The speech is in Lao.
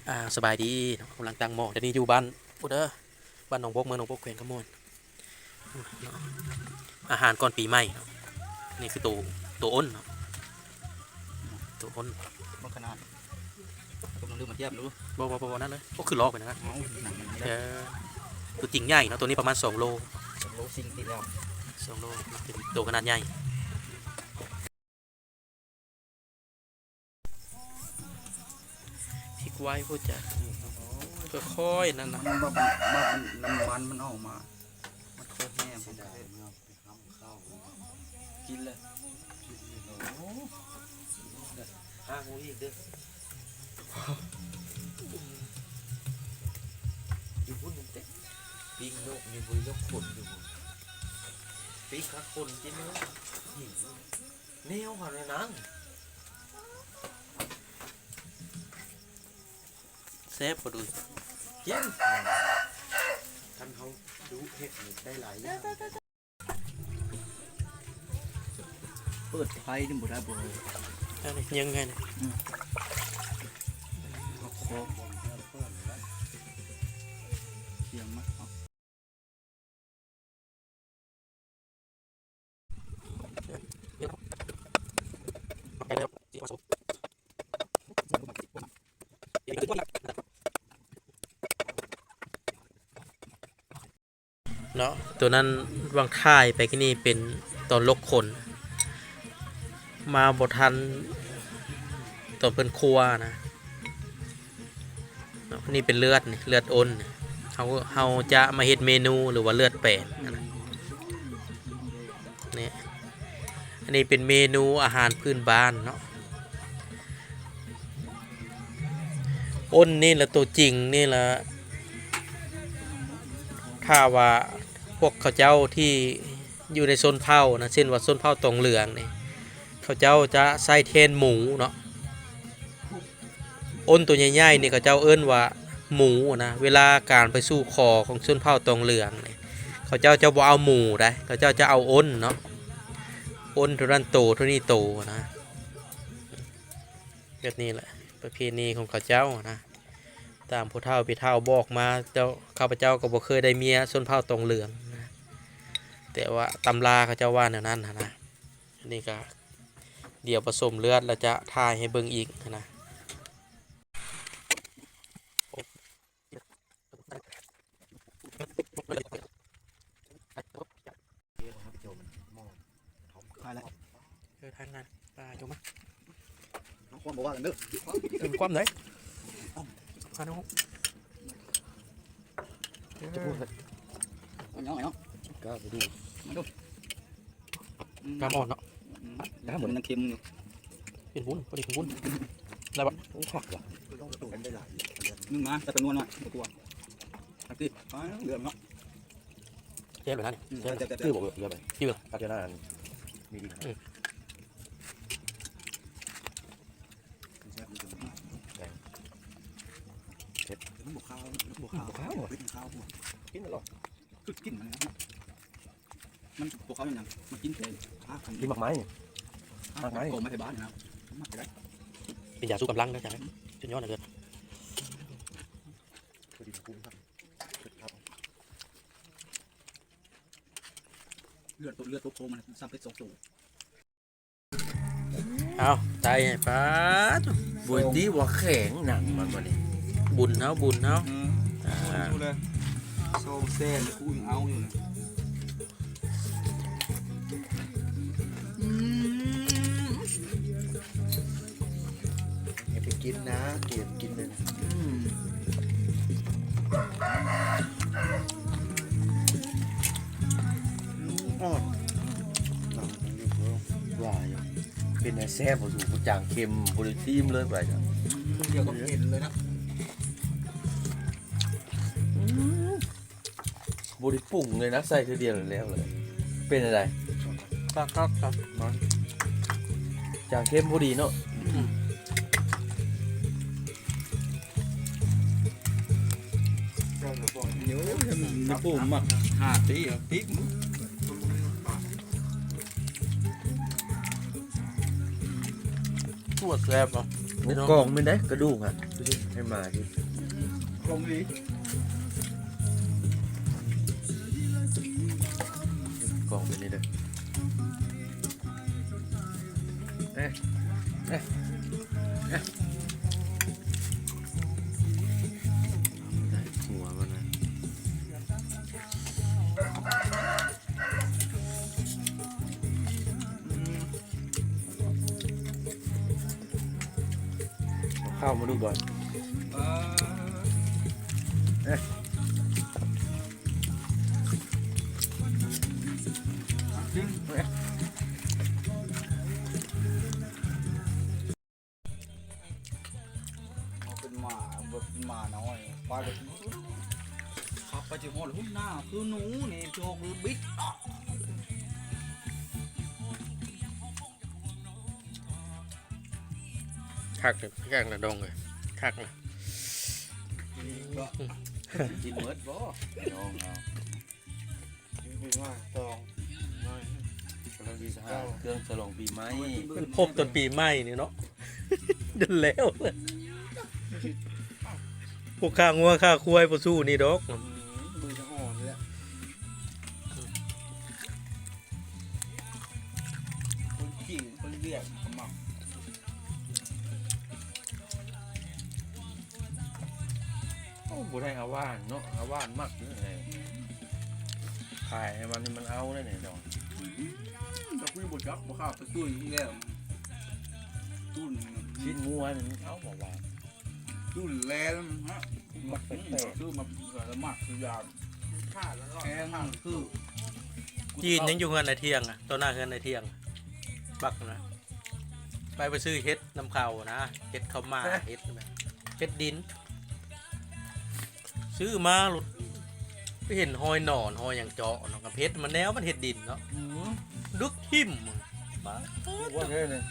ອ່າ ສະບາຍດີເນາະ ກຳລັງຕັ້ງໝໍ້ ດຽວນີ້ຢູ່ບ້ານພຸ້ນເດີ ບ້ານໜອງບົກ ເມືອງໜອງບົກ ແຂວງຄຳມ່ວນ. ອາຫານກ່ອນປີໃໝ່ເນາະ ນີ້ຄືໂຕ ໂຕອົນເນາະ ໂຕອົນ ເບິ່ງຂະໜາດ ຕ້ອງລືມມາທຽບດູ ບໍ່ ບໍ່ ບໍ່ ບໍ່ນັ້ນເລີຍ ໂອ້ ຄືຫຼອກໄປນະ ເອີ ໂຕຈິງໃຫຍ່ເນາະ ໂຕນີ້ປະມານສອງໂລ ສອງໂລ ສິ່ງທີ່ແລ້ວ ສອງໂລ ເປັນໂຕຂະໜາດໃຫຍ່. ພິກໄວໂພດຈ້າ ຄ່ອຍໆ ນັ້ນນະ ມັນບໍ່ ມັນ ນ້ຳມັນມັນອອກມາ ມັນຄ່ອຍແຫ້ງ ກິນເລີຍ ໂອ້ ຫາໝູອີກເດີ ຢູ່ພຸ້ນເຕັມ ປີ້ງນົກນີ້ ບໍ່ໄດ້ນົກຂົນຢູ່ພຸ້ນ ປີ້ງຄັກຂົນກິນເລີຍ ແນວຫັ້ນນະ ແຊບບໍ່ດຸຍ ກິນ ຄັນເຮົາດຸເຮັດນີ້ໄດ້ຫຼາຍຢ່າງ ເປີດໄຟນີ້ບໍ່ໄດ້ບໍ່ ອັນນີ້ຍັງໄງນີ້ ອືມ ເອົາຄອ ຄຽງມາ ເອົາ ເນາະ ໂຕນັ້ນຫວ່າງຖ່າຍໄປກີ້ນີ້ເປັນຕອນລົກຂົນ ມາບໍ່ທັນຕອນເພິ່ນຄົ່ວນະ. ເນາະ ນີ້ເປັນເລືອດນີ້ ເລືອດອົນນີ້ ເຮົາ ເຮົາຈະມາເຮັດເມນູ ຫຼືວ່າເລືອດແປງນະ ນີ້ ອັນນີ້ເປັນເມນູອາຫານພື້ນບ້ານເນາະ ອົນນີ້ລະ ໂຕຈິງນີ້ລະ ຖ້າວ່າພວກເຂົາເຈົ້າທີ່ຢູ່ໃນຊົນເຜົ່ານະ ເຊັ່ນວ່າຊົນເຜົ່າຕອງເຫຼືອງນີ້ ເຂົາເຈົ້າຈະໃຊ້ແທນໝູເນາະ. ອົນໂຕໃຫຍ່ໆນີ້ເຂົາເຈົ້າເອີ້ນວ່າໝູນະ. ເວລາການໄປສູ່ຂໍຂອງຊົນເຜົ່າຕອງເຫຼືອງນີ້ ເຂົາເຈົ້າຈະບໍ່ເອົາໝູໃດ໋ ເຂົາເຈົ້າຈະເອົາອົນເນາະ. ອົນເທົ່ານັ້ນໂຕ ເທົ່ານີ້ໂຕນະ. ແບບນີ້ແຫຼະ ປະເພນີຂອງເຂົາເຈົ້ານະ ຕາມຜູ້ເຖົ້າຜູ້ເຖົ້າບອກມາ. ເຈົ້າ ຂ້າພະເຈົ້າກໍບໍ່ເຄີຍໄດ້ເມຍຊົນເຜົ່າຕອງເຫຼືອງນະ ແຕ່ວ່າຕຳລາເຂົາເຈົ້າວ່າແນວນັ້ນຫັ້ນນະ. ອັນນີ້ກະດຽວປະສົມເລືອດແລ້ວຈະຖ່າຍໃຫ້ເບິ່ງອີກຫັ້ນນະ. ເອີ ທາງນັ້ນ ປາໂຈມມາ ຄວາມບໍ່ວ່າກັນເດີ ເອີ ຄວາມໃດ ຄວາມ ເອີ ເອົາເນາະ ເອົາເນາະ ກ້າມໄປດູ ມາດູ ອືມ ກ້າມອ່ອນເນາະ ອືມ ກ້າມມັນຍັງເຄັມຢູ່ ເປັນວຸ້ນ ພໍດີເປັນວຸ້ນ ໄດ້ບໍ່? ໂອ້ ຄັກວ່ະ ໜຶ່ງນະ ແຕ່ຈຳນວນໜ້ອຍ ບໍ່ກວນ ຕັກຕິ ປາ ເຫຼືອງເນາະ ແຊບເລີຍນະນີ້ ອືມ ແຊບ ແຊບ ແຊບ ຈື່ບໍ່? ເຫຼືອໄປ ຈື່ ຄັກເທື່ອໜ້າ ມີດີ ອືມ ແຊບ ເຜັດ ມັນບໍ່ຄາວ ມັນບໍ່ຄາວ ບໍ່ຄາວ ເຜັດ ມັນຄາວ ກິນຕະຫຼອດ ຄືກິນມັນນະ ມັນບໍ່ຄາວຫຍັງ ມັນກິນແຕ່ຮາກ ກິນໝາກໄມ້ ຮາກໄມ້ ກອງໄມ້ໄທບ້ານນະ ມັກໄດ້ ເປັນຢາຊູກຳລັງນະ ຈັງ ສຸດຍອດນະເລີດ ເລືອດໂຕ ເລືອດໂຕໂຄງມັນ ຊ້ຳເປັດສອງໂຕ. ເອົາ ໄຕປາດ ບໍ່ຕິວ່າແຂງໜັງມັນບັດນີ້ ບຸນເຮົາ ບຸນເຮົາ ອືມ ອ່າ ຢູ່ເລີຍ ສອງແສນ ກູຍັງເອົາຢູ່ເລີຍ ອືມ ຢ່າໄປກິນນະ ເກມກິນເລີຍ ອືມ ອືມ ອ່ອນ ຫຼາຍຢູ່ ເປັນແນວແຊບບໍ່ສູ ບໍ່ຈາງເຄັມ ບໍ່ໄດ້ຊີມເລີຍ ໄປ ດຽວກໍເຫັນເລີຍນະ ອືມ ບໍ່ໄດ້ປຸງເລີຍນະ ໃສ່ເທື່ອດຽວແລ້ວເລີຍ ເປັນຈັ່ງໃດ? ຄັກໆ ຄັກ ຈາງເຄັມພໍດີເນາະ ອືມ ໂອ້ຍ ມັນປູມັກຫາຕີ ຕິກ ຕົວແຊບເນາະ โอ้ กองแม่นได๋ กระดูกอะ ให้หมากิน กองแม่นนี่เด้อ เอ๊ะ เอ๊ะ เอ๊ะ ได้หัวมันนะ เอาข้าวมาดูก่อน เอ๊ะ เอาเป็นหมา บ่เป็นหมาน้อย ปลาแบบ ขับไปสิฮอด หุ้ย หน้าคือหนูนี่ โชคดีบิด คักเลย คักนะดองเลย คักนะ กินเมิดบ่ ดองเอา กินปีใหม่สอง กำลังสิหาเครื่องฉลองปีใหม่ มันพบตอนปีใหม่นี่เนาะ โดนแล้ว พวกฆ่างัวฆ่าควายบ่สู้นี่ดอก อืม เบิ่งจะอ่อนเลยอะ คนจีนคนเวียดก็มัก โอ้ บ่ได้เอาหวานเนาะ เอาหวานมักอยู่ไง ขายให้มันนี่มันเอาได้นี่ดอก อืม แต่กูยังบ่จัก บ่เข้าไปตู้อีกแล้ว ตู้นี่ ชิ้นงัวนี่มันเอาบ่หวาน ตู้แลนฮะ มักแปลกๆ ซื้อมาแล้วมักคือยาม แพงคือ จีนยังอยู่เฮือนในเที่ยงอะ ต่อหน้าเฮือนในเที่ยง บักนะ ไป ไปซื้อเห็ดนำเขานะ เห็ดเข้ามา เห็ด เห็ดดิน ซื้อมาหลุด ไปเห็นหอยหนอน หอยหยังเจาะเนาะ กับเห็ดมันแนวมันเห็ดดินเนาะ อืม ดึกหิ้ม ว่าแท้เลย